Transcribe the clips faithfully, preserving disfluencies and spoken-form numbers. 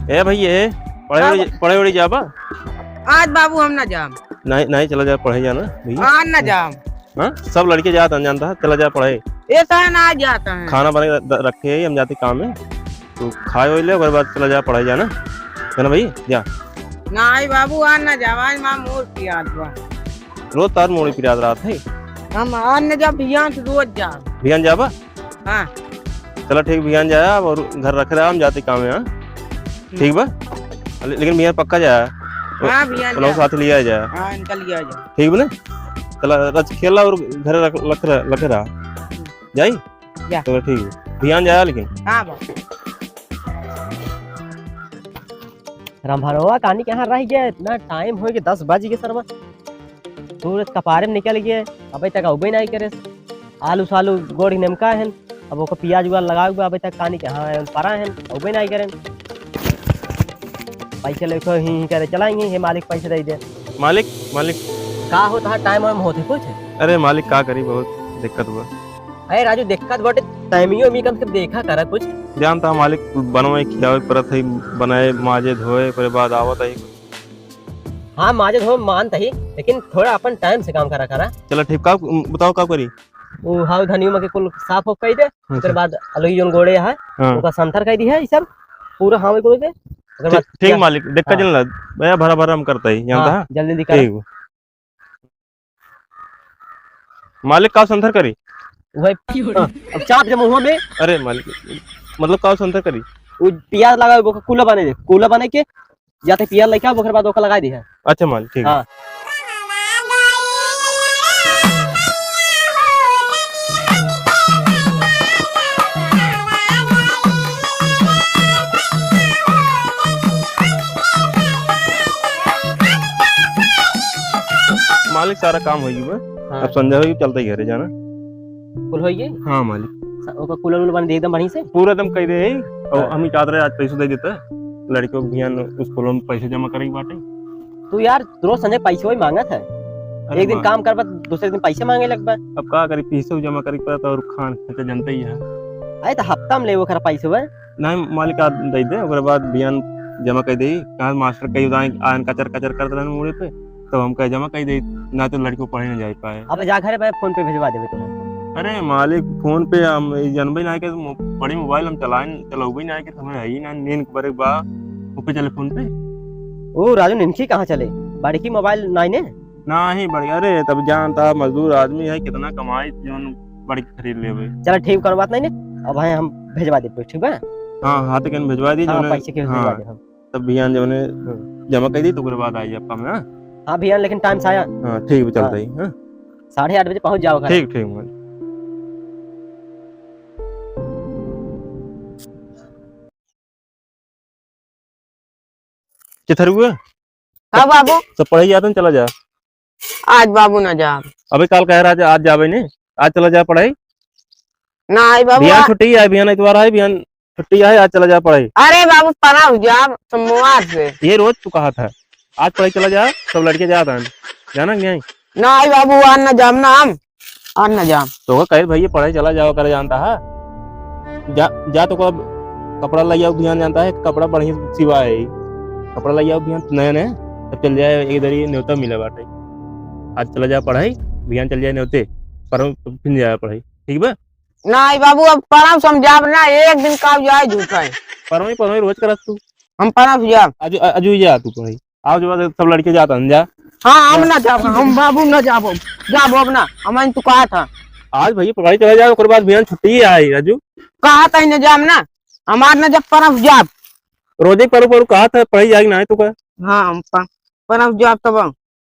ए भैया, पढ़े हाँ उढ़े, बा- पढ़े उढ़े जाबा? आज बाबू हम ना जाम। नहीं, नहीं, चला जा, पढ़े जाना भैया। आज ना जाम। हाँ, सब लड़के जात हैं, जानता है, चला जा पढ़े। ऐसा है ना, आज जाता है। खाना बना के र-, रखे है, हम जाते काम में, तू खाए होई ले, ओकर बाद चला जा पढ़े जाना, है ना भाई? जा। नहीं बाबू, आज ना जाम, आज माँ मोर पियात बा। रोज तार मोर पियात रहत है। हम आज ना जाम, बिहान से रोज जाम। बिहान जाबा? हाँ। चला ठीक, बिहान जाया और घर रखे रहा, हम जाते काम है, हाँ? हम्म। ठीक बा? ले-, लेकिन बिहान पक्का जाया। हाँ, बिहान उनहू जाया। साथ लिया जाया। हाँ, इनका लिया जाया। ठीक बा ना? चला, रच खेला और घर रख, रख, रखे रहा। जाई? जा। चला ठीक बा। बिहान जाया लेकिन। हाँ बा। रामभरवा कानी कहाँ रह गया? इतना टाइम हो गया, दस बज गए सरवा। सूरज कपारे में निकल गए, अबे तक अउबे नाहीं करे। आलू सालू गोड़ के नेमका हन, अब ओकर पियाज उआज लगावे के बा, अबे तक कानी के हाँ परा हन, अउबे नाहीं करे। पैसे लेके ही, ही करे चलाएंगे, हे मालिक पैसे दे दे। मालिक, मालिक। का होता है, टाइम वाइम होते कुछ? अरे मालिक, का करी, बहुत दिक्कत हुआ। अरे राजू, दिक्कत बाटे, टाइमियो में कम से कम देखा करा कुछ। जानता है मालिक, बनवे खियावे परत है, बनाए, माजे, धोए, ओकरे बाद आवत है। हाँ, माजे धोए मानत ही, लेकिन थोड़ा अपन टाइम से काम करा करा। चला ठीक, का बताओ, का करी? वो हाउ धनियो में के कुल साफ हो कई दे, अच्छा। ओकर बाद अलगी जोन गोड़े है, हाँ। ओका संथर कई दी है, ई सब पूरा हावे गोड़े के। ओकर ठीक, बाद ठीक क्या? मालिक, देखा हाँ। जन ला, भैया भरा भरा हम करता ही, जानता हाँ, है? जल्दी निकाल। ठीक। मालिक, का संथर करी? वही, हाँ, अब चाप जब मुँह में। अरे मालिक, मतलब का संथर करी? वो पियाज लगा, वो कूला बने दे, कूला बने के जाते पियाज लेके आओ, ओकर बाद ओकर लगा दी है। अच्छा मालिक, ठीक है। हाँ। मालिक, सारा काम हो गया। हाँ। अब संझा होई, चलते ही घरे जाना। कुल होई गई? हाँ मालिक। स-, ओकर कूलर वूलर बन दे एकदम बढ़िया से। पूरा एकदम कह दे है, और हाँ। हम ही चाहत रहे आज पैसे दे देता लड़कियों के बिहान स्कूल में पैसे जमा करे के बाटे। तू यार रोज संझा पैसे वही मांगत है। अरे एक दिन मालिक। काम करबा, दूसरे दिन पैसे मांगे लगबा। अब का करी, पैसे जमा करे के पड़ता और खान खर्चा जानते ही है। अरे तो हफ्ता में लेबो कर पैसे वह। नहीं मालिक, आज दे दे, ओकरे बाद बिहान जमा कर दे। कहाँ मास्टर कई उदाई आयन कचर कचर करत रहन मुड़े पे। तब हम कहे जमा कई दे, ना तो लड़को पढ़े न जाए पाए। अब जा घरे पे फोन पे भेजवा देबे तोरा। अरे मालिक, फोन पे हम ई जानबे ना के मो-, बड़ी मोबाइल हम चलाए, चलौबे ना के, हमें है ही ना, नींद के बरे बा, वो पे चले फोन पे। ओ राजू, निनखी कहाँ चले? बड़की मोबाइल नाई ने? ना ही बड़ी, अरे तब जानता मजदूर आदमी है, कितना कमाई, जौन बड़की खरीद लेबे। चला ठीक, कोनो बात नहीं ने, अब है हम भेजवा देबे, ठीक बा? हाँ, हाँ, तो कहीं भेजवा दी, हाँ, जौन पैसे के भेजवा हाँ। दे हम। तब बिहान जौने हम्म। जमा कर दी, तो ओकरे बाद आई आपका में, हाँ? हाँ भैया, लेकिन टाइम से आया। हाँ, ठीक, चलता हाँ। ही, हाँ? साढ़े आठ बजे पहुँच जाओ घर। ठीक, ठीक, मान। चिथरुआ? हाँ बाबू। सब पढ़ाई जाता, चला जा। आज बाबू ना जा। अबे काल कह रहा, आज, आज जाबे ने, आज चला जा पढ़ाई। ना आई बाबू, बिहान आ- छुट्टी है, बिहान इतवार है, बिहान छुट्टी है, आज चला जा पढ़ाई। अरे बाबू, पढ़ाऊ जाब सोमवार से। ये रोज तू कहा था, आज पढ़ाई चला जा, सब लड़के जात हैं, जाना कि नहीं? ना आई बाबू, आज ना जाब ना हम, आज ना जाब। तो कहे भैया पढ़ाई चला जाओ कर जानता है, जा, जा तो अब कपड़ा ले आओ बिहान जानता है, कपड़ा बढ़िया सिवा है, कपड़ा ले आओ बिहान नया नया, तब चल जाए इधर ही न्योता मिले बाटे, आज चला जा पढ़ाई, बिहान चल जाए न्योते, पर फिर जाए पढ़ाई, ठीक बा? नाहीं बाबू, अब परम समझाब ना, एक दिन का जाए झूठा है। परम ही, परम ही रोज करत तू। हम परम समझाब। अजू, अ-, अजू जा तू कहीं। आओ जो सब लड़के जाता हम जा। हाँ, हम जा। ना जाब, हम बाबू ना जाब, जाब अब ना, हम तू कहा था। आज भैया पढ़ाई चला जाए, ओकर बाद बिहान छुट्टी आई, अजू। कहा था ना जाब ना, हमार ना जब परम जाब। रोजे परू परू कहा था, पढ़ाई जाए ना है तू का? हाँ, हम प-, परम जाब तब।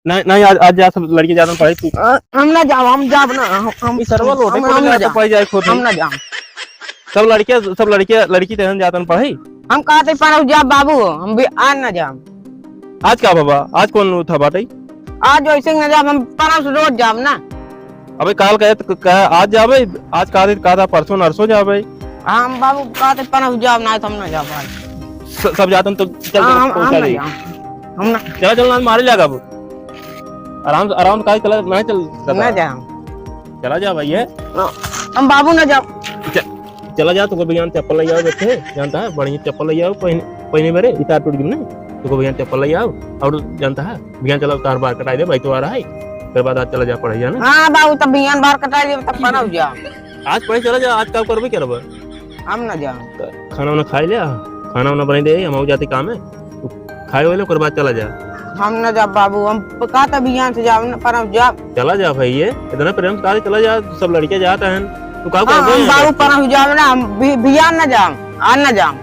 नहीं, नहीं, आज, आज जा, सब लड़के जातन पढ़े, तू। अ, हम ना जाब, हम जाब ना, हम, हम, ई सरवा लोटे हम, पड़ हम ना जाता जाब। पढ़े जाए खोते। हम ना जाब। सब लड़के, सब लड़के, लड़की तेहन जातन पढ़े। हम कहते पढ़ो जाब बाबू, हम भी आज ना जाब। आज का बाबा, आज कौन था बाटे? आज वैसे ना जाब, हम परस रोज जाब ना। अबे काल कहे तो क-, कहे आज जाबे, आज कहा थे, कहा था परसों नरसों जाबे। हम बाबू कहते परस जाब ना, तो हम ना जाब आज। स-, सब जातन तो चल, हाँ, चल, हम, पहुंचा हम ना दे। जाब। हम ना चला, चल ना, मारे लगा अब। आराम से, आराम से काहे चला, मैं चल सकता ना है। जाब। चला जा भाई, ये। हाँ, हम बाबू ना जाब। च-, चला जा, तो भैया चप्पल ले आओ, बैठे, जानता है, बढ़िया चप्पल ले आओ, पहन, पहिने बरे, ई तार टूट गई ना, तो को भैया चप्पल ले आओ, और जानता है, भैया चला तार बार कटाई दे, भाई तो आ रहा है, फिर बाद आज चला जा पढ़ाई जाना। हाँ बाबू, तब भैया बार कटाई दे, तब पढ़ाऊ जा। आज पढ़े चला जा, आज का करबे करबे। हम ना जाम। खाना वाना खाई ले, खाना वाना बनाई दे, हम जाते काम है। तू खाए वाले, ओकर बाद चला जा। हम ना जाब बाबू, हम का त बिहान से जाब ना, पर हम जाब। चला जा भाई, ये इतना प्रेम से कहा चला जा, सब लड़के जात हैं। तू का हाँ, करबे हम यहाँ बाबू बैठ के? पर हम जाब ना, हम बि-, बिहान ना जाम, आज ना जाम।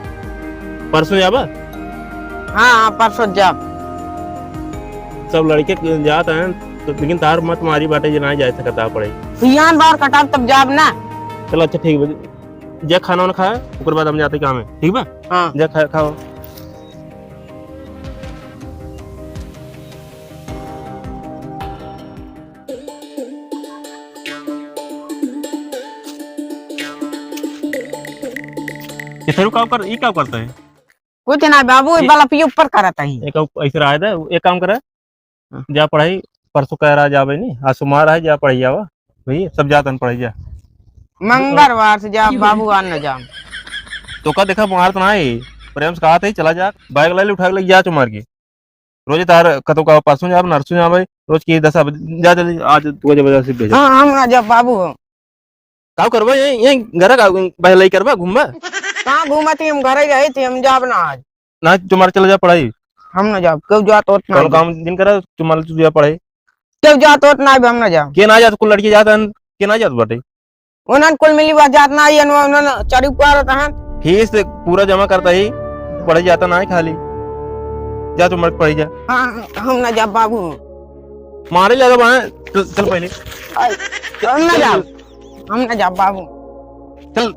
परसों जाबा? हाँ, हाँ, परसों जाब। सब लड़के जात हैं, तो लेकिन तार मत मारी बाटे जे ना जा सकता पढ़े। बिहान बार कटाब तब जाब ना। चलो अच्छा ठीक बा, जा खाना वाना खा, ओकर बाद हम जाते काम है, ठीक बा? हाँ। जा खा, खाओ। ये फेरू का कर, ई का करता है? कुछ ना बाबू, ये बल्ब के ऊपर करत है। एक ऐसे रहा दे, एक काम करे, हाँ। जा पढ़ाई, परसों कह रहा जाबे नहीं, आज सोमवार है, जा पढ़ाई जावा। भैया, सब जातन पढ़ाई जा। मंगलवार से जा बाबू, आज न जाम। तो का देखा, मारत ना है, प्रेम से कहा था, चला जा, बैग ले ले, उठा के ले जा, चो मार के। रोज तार कतो का परसों जाब, नरसों जाब भाई, रोज की दस बजे, जा जल्दी, आज तू जबरदस्ती भेजा। हाँ, हम ना जाब बाबू। का करबा ये, ये घर का बहलाई करबा, घूमबा? कहाँ घूमत ही, हम घरे रहे थे, हम जाब ना आज। ना, तुम्हारे चला जा पढ़ाई। हम ना जाब, क्यों जात होत ना कौन भी। काम दिन करा, तुम्हारे तू जा पढ़ाई। क्यों जात होत ना भी, हम ना जाब। के ना जात, कुल लड़के जात हैं, के ना जात बाटे। उन्हन कुल मिली बात जात ना, ये उन्हन चढ़ी पारत हैं। फीस पूरा जमा करता ही, पढ़े जाता ना है खाली। जा तुम्हारे पढ़ी जा। हाँ, हम ना जाब बाबू। मारे लगा वहाँ, चल, चल पहले। हम ना जाब। हम ना जाब बाबू। चल,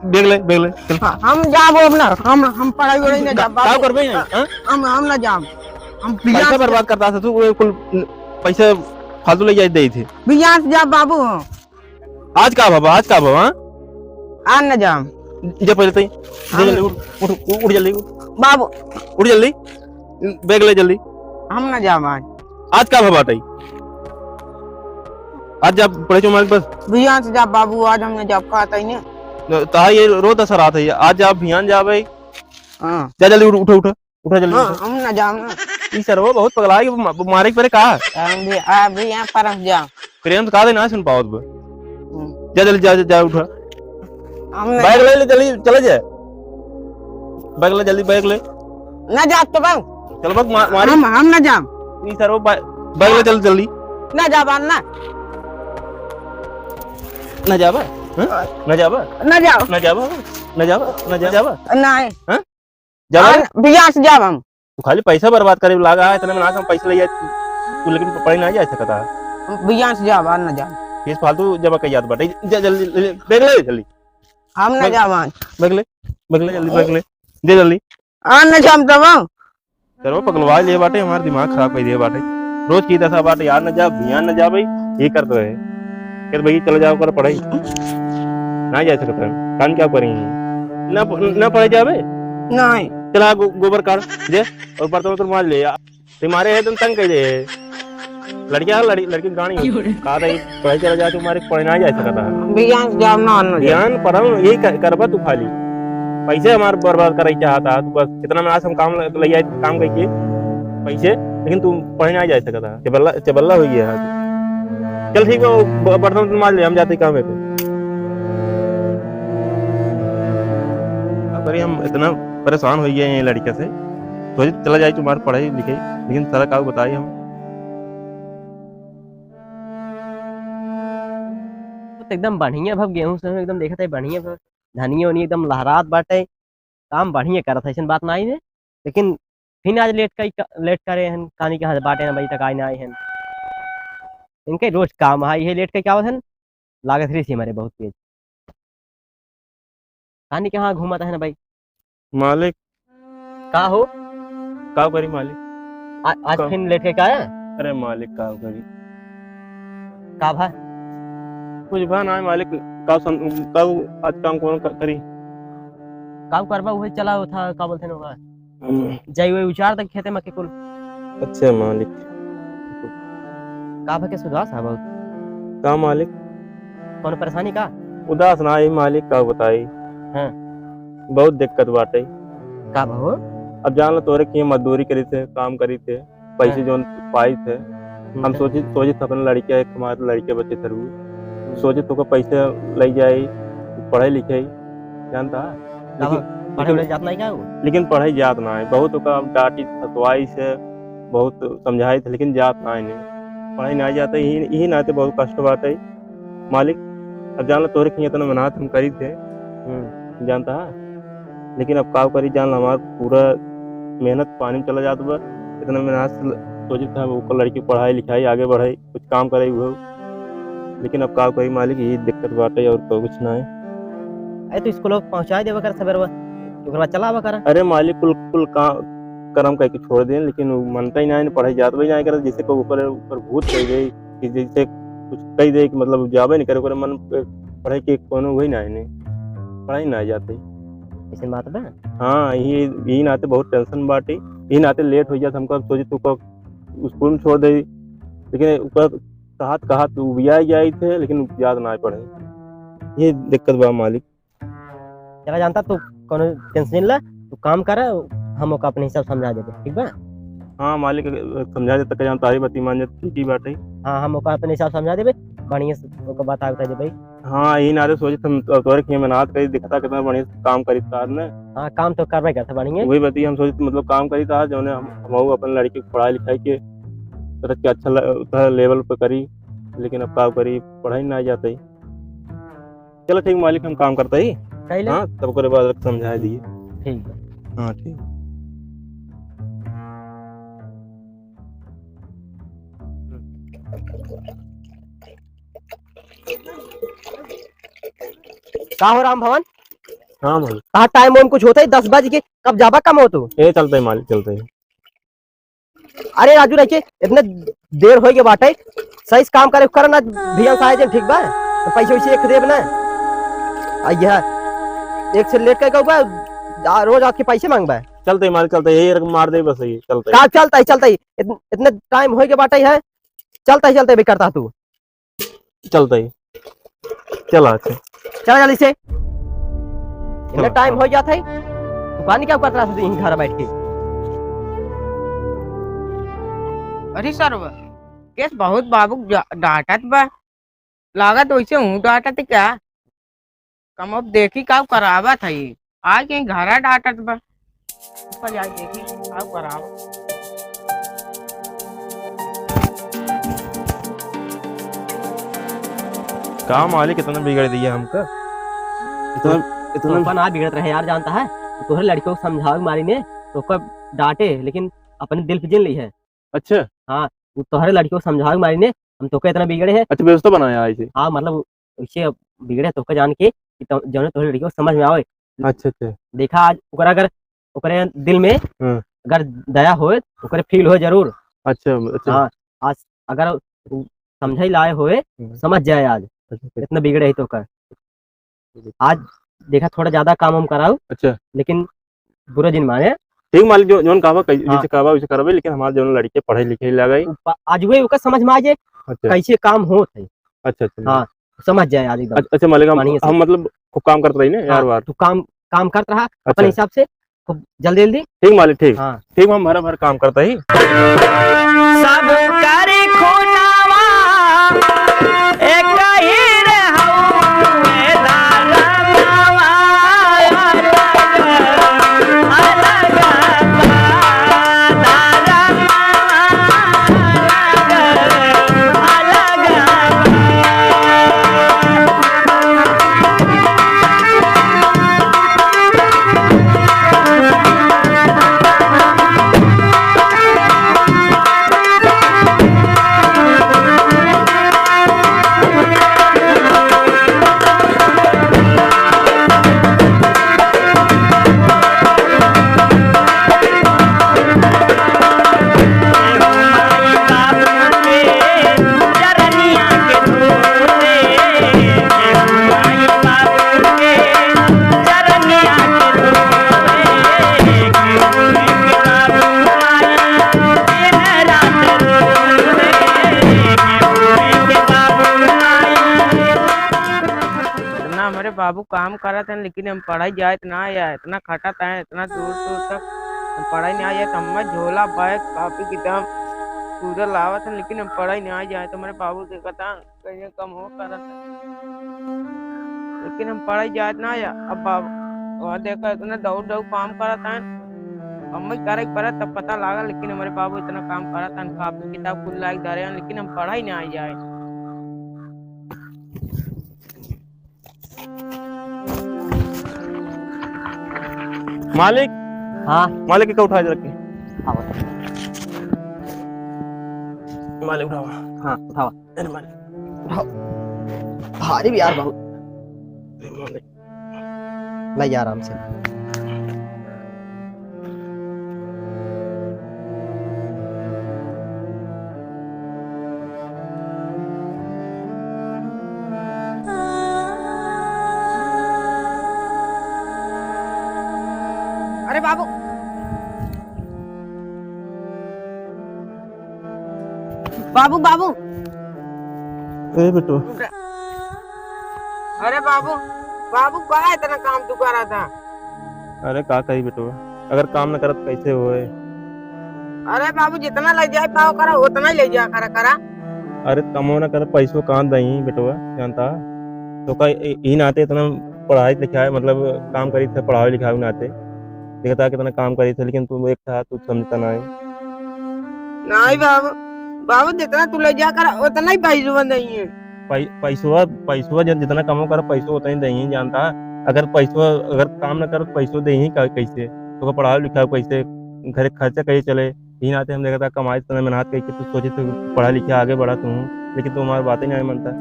बैग ले, बैग ले, चल। हाँ, हम जाब अब ना, हम, हम पढ़ाई वढ़ाई ना का-, जाब का बाबू। करबे ना, हाँ? हम, हम ना जाब। हम पैसा बिहान से बर्बाद करता था तू, वो कुल पैसे फालतू ले जाए दे थे। बिहान से जाब बाबू। आज का बाबा, आज का बाबा, हाँ? आज ना जाब। जा पहले तई, जा हम जल्दी उठ, उठ, उठ जल्दी उठ। बाबू। उठ जल्दी, बैग ले जल्दी। हम ना जाब आज। आज का भवा ताई? आज जा पढ़े चो मालिक बस। बिहान से जाब बाबू, आज हम ना जाब, कहा ताई ने। न, ता ये रो दस रात है, आज जा बिहान जा भाई। हाँ। जा जल्दी उठ, उठा, उठा, उठा जल्दी हाँ, उठा। हम ना जाब ना। ई सरवा बहुत पगला है, वो मा-, वो मारे के परे का? हम भी, आ भी यहाँ पर हम जाब। प्रेम से कहा दे ना सुन पावत बे। हम्म। जा जल्दी, जा, जा, जा, उठा। हम ना बैग जाब। ले ले, जल्दी चले जा। बैग ले, जल्दी बैग ले। ना जाब तो बाबू। चल बस, मा-, मारी। हम, हम ना जाब। ई सर, वो बै-, बैग ले चल जल्दी। ना जाब, ना। ना जाबा? हाँ? ना जाबा? ना जाब। ना जाबा? ना जाबा? ना जाबा? नहीं। हाँ? जाबा? हाँ, बिहान से जाब हम। तू खाली पैसा बर्बाद करे लागा है, इतने में ना हम पैसा ले जाए, तू लेकिन पढ़े ना जा सकता। बिहान से जाब, ना जाब। फीस फालतू जमा कर जात बाटे। जा जल्दी, ले, बैग ले जल्दी। हम ना बैग, जाब आज। बैग ले, बैग ले, जल्दी बैग ले। दे जल्दी। आ ना जाब तब। सर, वो पगलवा लिए बाटे, हमार दिमाग खराब कर दिए बाटे। रोज की दशा बाटे, यार ना जा, बिहान ना जा भाई, ये करते रहे। कहते भाई चले जाओ कर पढ़ाई। ना जा सकते हैं, कान क्या करेंगे? ना प-, ना पढ़े जाबे? नहीं। चला गो-, गोबर काढ़, जे, और बर्तन उर्तन माज ले। तुम्हारे है, तुम तंग कर दे। लड़कियां, लड़ी-, लड़की गाड़ी हो। क्यों रे? कहा था, पढ़ाई चला जाए, तुम्हारे पढ़े ना जा सकता है। बिहान जाब ना, ना जाब। बिहान पढ़म, यही कर, करबा तू खाली। पैसे हमारे बर्बाद करे चाहता है तू, बस इतना में आज हम काम ल-, ले आए, काम करके पैसे, लेकिन तू पढ़े ना जा सकता है। चबल्ला, चबल्ला हो गया है तू। चल ठीक है, वो ब-, बर्तन उर्तन माज ले, हम जाते काम पे। अरे हम इतना परेशान हो गए हैं ये लड़के से। सोचे चला जाए तुम्हारे पढ़ाई लिखाई, लेकिन साला का बताई हम। तो एकदम बढ़िया भव गेहूं से एकदम देखत है, बढ़िया भव धनिया वनिया एकदम लहरात बाटे, काम बढ़िया करत है, ऐसन बात नाई है। लेकिन फिर आज लेट कई, लेट करे हन, कानी के हाथ बाटे ना बजे तक आए ना आए हन। इनके रोज काम है, ये लेट कई क्या होत हन, लागत रही थी हमारे बहुत तेज। कानी के हाँ घूमत है ना भाई? मालिक। का हो? का करी मालिक? आ-, आज का? फिर लेट के का आया? अरे मालिक, का करी? का भा? कुछ भा ना है मालिक, का सम-, का आज काम कौन क-, करी? का करबा, वही चला था, का बोलते हैं ओका? हम्म। जाई वही उचार तक खेते में के कुल। अच्छा मालिक। का भा के सुदास है बहुत? का मालिक? कौन परेशानी का? उदास ना आई मालिक, का बताई? हाँ। बहुत दिक्कत बाटे। का भवा? अब जान ला, तोहरे किहाँ मजदूरी करी थे, काम करी थे, पैसे हाँ। जौन पाई थे, हम्म। हम सोची, सोची थे अपने लड़किया, एक हमारे लड़के बच्चे थे, हम्म। सोची थे ओकर पैसे लई जाई, पढ़ाई लिखाई, जानता है? का लेकिन, भवा, पढ़े लेकिन, वाले जात नहीं का वो? लेकिन पढ़ाई जात ना है, बहुत ओका डांटी, सतवाई से, बहुत समझाई थे, लेकिन जात ना है, नहीं। पढ़ाई ना जाते, यही, यही नाते बहुत कष्ट बाटे। मालिक, अब जान ला, तोहरे किहाँ इतना मेहनत हम करी थे, हम्म। जानता है, लेकिन अब का करी, जान ला, हमार पूरा मेहनत पानी में चला जात बा। इतना मेहनत से ल-, सोचित था, ओकर लड़की पढ़ाई लिखाई, आगे बढ़ाई, कुछ काम करे वो, लेकिन अब का करी मालिक, यही दिक्कत बाटे और कोई कुछ ना है। अरे, तो स्कूल पहुँचाई देवा कर सबेरवा, ओकर बाद चला आवा कर। अरे मालिक, कुल, कुल का-, करम कह के छोड़ देन, लेकिन वो मनता ही ना है, पढ़ाई जात भी ना करे, जैसे कोई ऊपर, ऊपर भूत चढ़ गई। कि जैसे कुछ कही दे कि मतलब जाबे नहीं करे, ओकरे मन पे पढ़े के कोनो वही ना है, नहीं, पढ़ाई ना जाते। ऐसे बात बा? हाँ, यही, यही नाते बहुत tension बाटे, यही नाते late हो जात हमको। अब सोचे तो ओकर स्कूल में छोड़ दे, लेकिन ओकर कहत, कहत उबिया जाई थे, लेकिन जात ना पढ़े, ये दिक्कत बा मालिक। चला जानता, तू कोनो tension ला, तू काम कर, हम ओका अपने हिसाब समझा देबे, ठीक बा? हाँ मालिक, समझा देता, का जानता, हरी बात मान जात, ठीक ही बात है। हाँ, हम ओका अपने हिसाब समझा देबे, बढ़िया से ओका बता, बता देबे। हाँ, यही नाते सोचे हम तो, तोरे के मेहनत करी, दिखता कितना बढ़िया काम करी तार ने। हाँ, काम तो करबे करता बढ़िया। वही बात हम सोचे, मतलब काम करी तार, जौने हम, हम अपन लड़की को पढ़ाई लिखाई के तरह के अच्छा ल-, उतना level पे करी, लेकिन अब का करी, पढ़ाई ना जाते। चलो ठीक मालिक, हम काम करता ही। कइले? हाँ, तब ओकरे बाद समझाए दिए। ठीक बा। हाँ, ठीक। का हो राम भवन? हाँ मालिक। कहाँ time वाइम कुछ होता है? दस बज के, कब जाबा काम हो तू? ए, चलते ही मालिक, चलते ही। अरे राजू, रह के इतने देर होइ गए बाटे, सही से काम करे कर ना, भियान साहे जन, ठीक बा? तो पैसे वैसे एक देब ना। आ यह एक से लेट कर गऊ बा, आ, रोज आके पैसे मांगबा। चलते ही मालिक, चलते ही, यही रकम मार दे बस, यही चलते ही। का चलता है, चलता है? इत-, इतने time होइ गए बाटे है, चलता है, चलता है भी करता तू। चलता ही। चला, अच्छा। चला जल्दी से। इतना चला, time चला। हो गया था। दुकान क्या करत रहा तू यहीं घर बैठ के? अरे सरवा, केस बहुत बाबू डा-, डांटत बा। लागत वैसे हूँ डांटत क्या? कम अब देखी का करावत है, आज कहीं घरा डांटत बा। ऊपर जाके देखी का करावत। का मालिक इतना बिगाड़ दिया हमका? इतना, इतना तोहका ना बिगड़त रहे यार, जानता है? तोहरे लड़कियों को समझावे के मारी ने, तोहका डांटे, लेकिन अपने दिल पे जिन ली है। अच्छा। हाँ, वो तोहरे लड़कियों को समझावे के मारी ने, हम तोहका इतना बिगड़े हैं। अच्छा, व्यवस्था बनाया है इसे? हाँ, मतलब, इसे बिगड़े तोहका जान के कि तो, जौने तोहरे लड़कियों को समझ में आवे। अच्छा, अच्छा। देखा, आज ओकरा अगर, ओकरे दिल में हाँ। अगर दया होए, ओकरे feel होए जरूर। अच्छा, अच्छा। हाँ, आज अगर उ समझे लाए होए, हम्म। समझ जाए आज। अच्छा, अच्छा। इतना बिगड़े है तोहका। आज देखा, थोड़ा ज्यादा काम हम कराऊ, अच्छा। लेकिन बुरा जिन माने। ठीक मालिक, जो, जौन कहबा, कइ-, हाँ। जैसे कहबा, वैसे करबे, लेकिन हमार जौन लड़के पढ़े लिखे लगे। उ पा-, आज वे ओकर समझ में आ जाए, अच्छा। कैसे काम होत है। अच्छा, अच्छा। हाँ, समझ जाए आज एकदम। अच्छा, अच्छा मालिक, हम, बढ़िया से। हम मतलब खूब काम करत रही ना, हाँ, यार बार। तू काम, काम करत रहा, अच्छा। अपने हिसाब से। खूब जल्दी जल्दी। ठीक मालिक, ठीक। हाँ। ठीक, हम भरा भर काम करता ही। सब कर खुनावा एक ही रे हउवे धरमवा, अलग बा धरमवा, अलग बा। बाबू काम करत हैं, लेकिन हम पढ़ाई जाइत ना या, इतना खटत हैं, इतना दूर दूर तक हम पढ़ाई ना जाइत। हमें झोला, बैग, कॉपी, किताब पूरा लावत हैं, लेकिन हम पढ़ाई ना जाइत। हमारे बाबू देखत हैं, कहीं कम हो करत है, लेकिन हम पढ़ाई जाइत ना या। अब बाबू वहाँ देखा, इतना दौड़ दौड़ काम करत हैं, हमें करे के पड़त, तब पता लागल, लेकिन हमारे बाबू इतना काम करत हैं, कॉपी किताब कुल लाइक धरे हैं, लेकिन हम पढ़ाई ना जाइत। मालिक। हाँ। मालिक, का उठा के रखे। हाँ, बता। मालिक, उठावा। हाँ, उठावा। अरे, मालिक। उठाओ। भारी भी यार बहुत। अरे, मालिक। लाई आराम से। अरे बाबू, बाबू, बाबू। ए बेटवा। अरे बाबू, बाबू, का इतना काम तू करा था? अरे का कही बेटवा, अगर काम न करत कैसे होए? अरे बाबू, जितना ले जाए पाओ करा, उतना ही ले जा करा, करा। अरे कमो न कर, पैसो कहाँ दही बेटवा, जानता? तो का इ-, ई नाते इतना पढ़ाई लिखाई, मतलब काम करी थे पढ़ाई लिखाई नाते, देखता कितना काम करी थे, लेकिन तू एक था, तू समझता ना है। नहीं बाबू, बाबू जितना तू ले जा कर उतना ही पैसवा नहीं है। पै-, पैसवा, पैसवा जब जितना कमो कर पैसो उतना ही देही जानता। अगर पैसवा, अगर काम न कर पैसो देही का, कैसे? तो पढ़ाओ लिखाओ कैसे? घर खर्चा कैसे चले? यही नाते हम देखता कमाई इतना मेहनत करके तू सोचे तो पढ़ा लिखे आगे बढ़ा तू, लेकिन तू हमारी बातें नहीं मानता,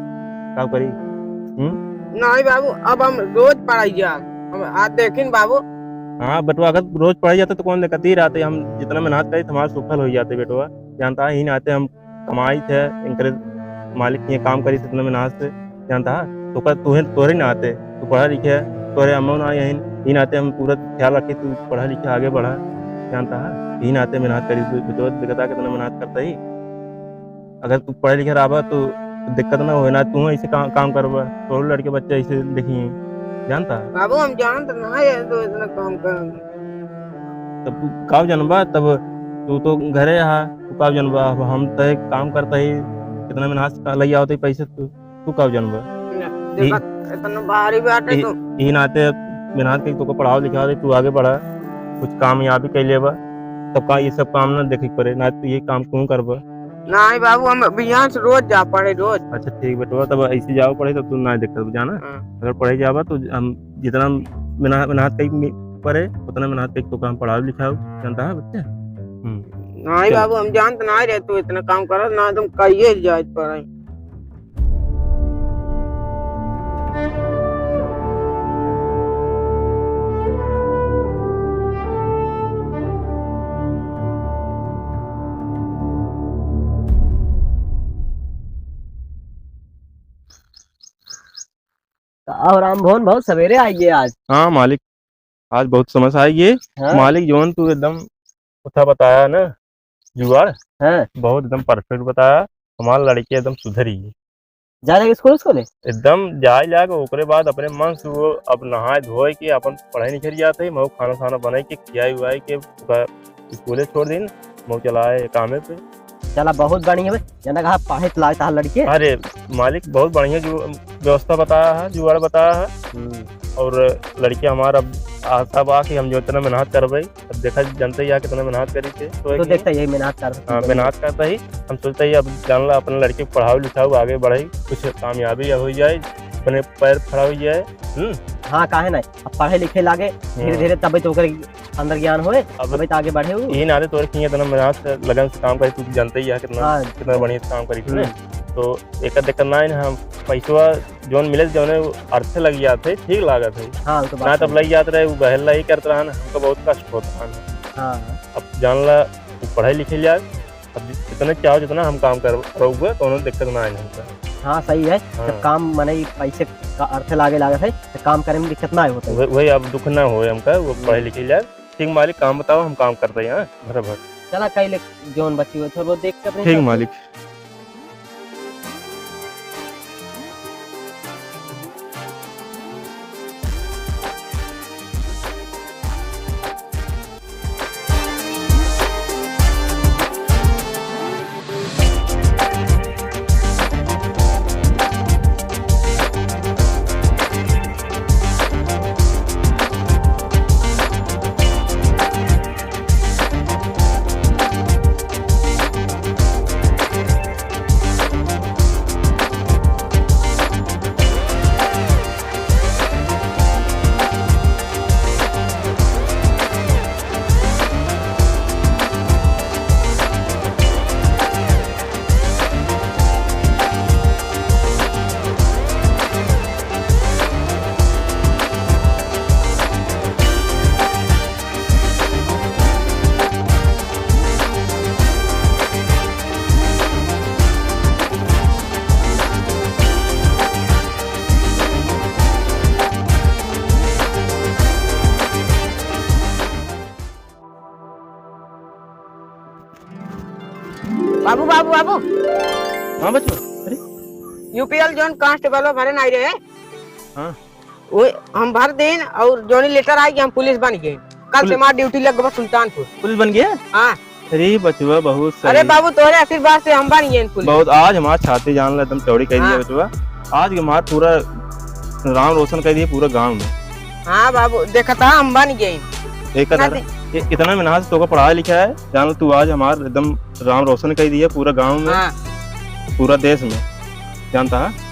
का करी? हम्म? नहीं बाबू, अब हम रोज पढ़ाई जा, हम आज देखिन बाबू। हाँ बेटवा, अगर रोज पढ़ाई जाते तो कौन दिक्कत ही रहते, हम जितना मेहनत करी तो हमारा सफल हो जाते बेटवा, जानता है, यही नाते हम कमाई थे, इनकरे मालिक के काम करी थे, इतना मेहनत से, जानता है, तो का तुहे, तोरे नाते, तू पढ़ा लिखे है, तोरे अम्मा ना यही, यही नाते हम पूरा ख्याल रखे, तू पढ़ा लिखे आगे बढ़ा, जानता है, यही नाते मेहनत करी, तू, तू, तू देखता कितना मेहनत करता ही। अगर तू पढ़े लिखे रहबा तो दिक्कत ना होए ना, तू ऐसे काम, काम करबा, तोरो लड़के बच्चे ऐसे देखी, जानता है? बाबू, हम जानत ना है तो इतना काम करेंगे। तब तू काव जनबा, तब तू तो घरे हा, तू काव जनबा, अब हम तय काम करता ही, कितना मेहनत से लई आवत ही पैसे, तू, तू काव जनबा? ना, ई, देखत इतना भारी बाटे ई, तो। ई नाते मेहनत कई तोको पढ़ाओ लिखाओ दे, तू आगे बढ़ा, कुछ कामयाबी कई लेबा, तब का ये सब काम ना देखे के पड़े, ना तू ये काम क्यों करबा? नहीं बाबू, हम अभियान से रोज जा पढ़े, रोज। अच्छा ठीक बेटवा, तब ऐसे जाओ पढ़े, तब तू ना दिक्कत जाना। हाँ। अगर पढ़े जाबा तो हम जितना मेहनत, मेहनत कई पड़े, उतना मेहनत कई तो काम पढ़ाओ लिखाओ, जानता है बच्चे? हम्म। नहीं चल। बाबू, हम जानत ना रहे तू इतना काम करत, ना तुम कहिए जाए पढ़े। का हो राम भवन, बहुत सवेरे आइए आज। हाँ मालिक, आज बहुत समय से आइए। हाँ। मालिक, जौन तू एकदम उठा बताया ना जुगाड़, हाँ। बहुत एकदम perfect बताया। हमार लड़के एकदम सुधरी। जा रहे स्कूल, स्कूल है? एकदम जाए लाग, ओकरे बाद अपने मन से वो अब नहाए धोए के अपन पढ़ाई निकल जाते हैं, मऊ खाना साना बनाए के, खियाई उआई के, ओका स्कूले छोड़ दिन, मऊ चला आए कामे पे। चला, बहुत बढ़िया बे, जना कहा पढ़े तो लाए तार लड़के। अरे मालिक, बहुत बढ़िया जो व्यवस्था बताया है, जुगाड़ बताया है। हम्म। और लड़के हमार अब आशा बा कि हम जो इतना मेहनत करबे, अब देखा, जनते ही है कितना मेहनत करी थे। तो तो एक देखता यही मेहनत कर सकते हाँ, हैं। मेहनत करता ही। हम सोचते ही अब जान ला, अपने लड़के को पढ़ाओ लिखाओ, आगे बढ़ाई, कुछ कामयाबी हो जाए, अपने पैर खड़ा हो जाए। हम्म। हाँ, काहे नहीं, अब पढ़े लिखे लागे, धीरे हम्म। धीरे तबे तो ओकर अंदर ज्ञान होए, अब तबे तो आगे बढ़े उ। यही नाते तोरे कि इतना मेहनत से, लगन से काम करी, तू जनते ही है कितना, हाँ। कितना बढ़िया काम करी तूने। हम्म। तो एक दिक्कत ना है ना, हम पैसवा जौन मिले, जौने अर्थे लग जात है, ठीक लागत है। हाँ, वो तो बात ना तब सही। लग जात रहे, वो बहला ही करत रहा ना, हमको बहुत कष्ट होत रहा ना। हाँ। अब जान ला, तू पढ़े लिखे जाए, अब जि-, जितने चाहो, जितना हम काम कर, रहुए, कोनो दिक्कत ना आए हमका। हाँ, सही है। हाँ। जब काम, मने, ई पैसे का अर्थे लागे लागत है, तो काम करे में दिक्कत ना होता है। वही, वही अब दुख ना होए हमका, वो हम्म। पढ़े लिखे जाए। ठीक मालिक, काम बताओ, हम काम करते हैं, हाँ, भर भर। चला, कई ले, जौन बची हो, थोड़ा बहुत देख के अपने ठीक हिसाब से। मालिक। बाबू, बाबू, बाबू। हाँ बचवा, अरे। यूपीएल जौन कांस्टेबल भरे नाई रहे। हाँ। वो हम भर देन और जौनी लेटर आई कि हम पुलिस बन गए। कल से पुलिस? हमार ड्यूटी लग गवा सुल्तानपुर। पुलिस बन गया? हाँ। अरे बचवा, बहुत सही। अरे बाबू, तोहरे आशीर्वाद से हम बन गए पुलिस। बहुत, आज हमार छाती जान ला एकदम चौड़ी कर दिया हाँ। बचवा। आज हमार पूरा नाम रोशन कर दिया पूरा गांव में। हाँ बाबू, देखा था हम बन गए। देखा ना था दे- ये इतना मेहनत से तोका पढ़ाया लिखा है, जान ला तू आज हमार एकदम नाम रोशन कर दिया पूरा गांव में, हाँ। पूरा देश में, जानता है।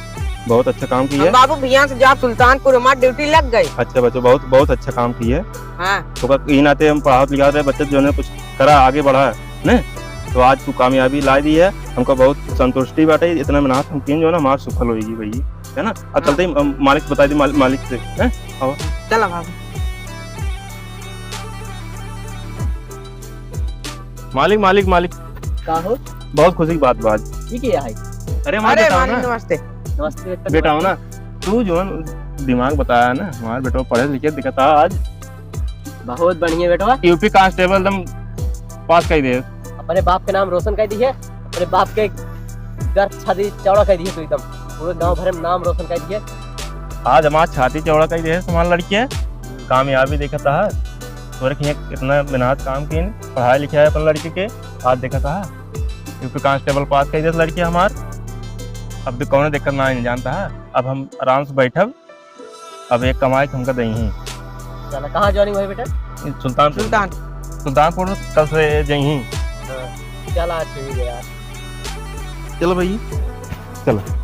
बहुत अच्छा काम किया। हम बाबू भैया से जाब सुल्तानपुर, हमार ड्यूटी लग गई। अच्छा बच्चों, बहुत, बहुत अच्छा काम किया। हाँ। तो का, ई नाते हम पढ़ावत लिखावत रहे, बच्चे जो है कुछ करा, आगे बढ़ा, ने? तो आज तू कामयाबी ला दी है, हमका बहुत संतुष्टि बाटे, इतना मेहनत हम कीन जो है ना, हमार सफल होएगी भैया, है ना? अब हाँ। चलते ही हम मालिक से बता दी, माल-, मालिक से, हैं? आओ। चला बाबू। मालिक, मालिक, मालिक। का हो? बहुत खुशी की बात बा आज। ई के है? अरे, हमार अरे, बेटा हो मालिक, ना? नमस्ते। नमस्ते बेटा। बेटा हो ना? तू जौन दिमाग बताया ना, हमार बेटा पढ़े लिखे दिखता आज। बहुत बढ़िया बेटवा। यूपी कांस्टेबल एकदम पास कर दे। अपने बाप के नाम रोशन कर दिए, अपने बाप के घर छाती चौड़ा कर दिए तू एकदम, पूरे गांव भरे में नाम रोशन कर दिए। आज हमार छाती चौड़ा कर दे हमार लड़के, कामयाबी देखता है। तोरे के यहाँ कितना मेहनत काम कीन, पढ़ाया लिखाया अपन लड़के के, आज देखता है यूपी कांस्टेबल पास कर दिया लड़के हमार। अब तो कौनो दिक्कत ना आइन जानता है, अब हम आराम से बैठब, अब एक कमाई के हमका दही। चला, कहाँ ज्वाइनिंग हुई बेटा? सुल्तानपुर। सुल्तान। सुल्तानपुर कल से जही। हाँ, चला ठीक है यार। चलो भाई, चलो।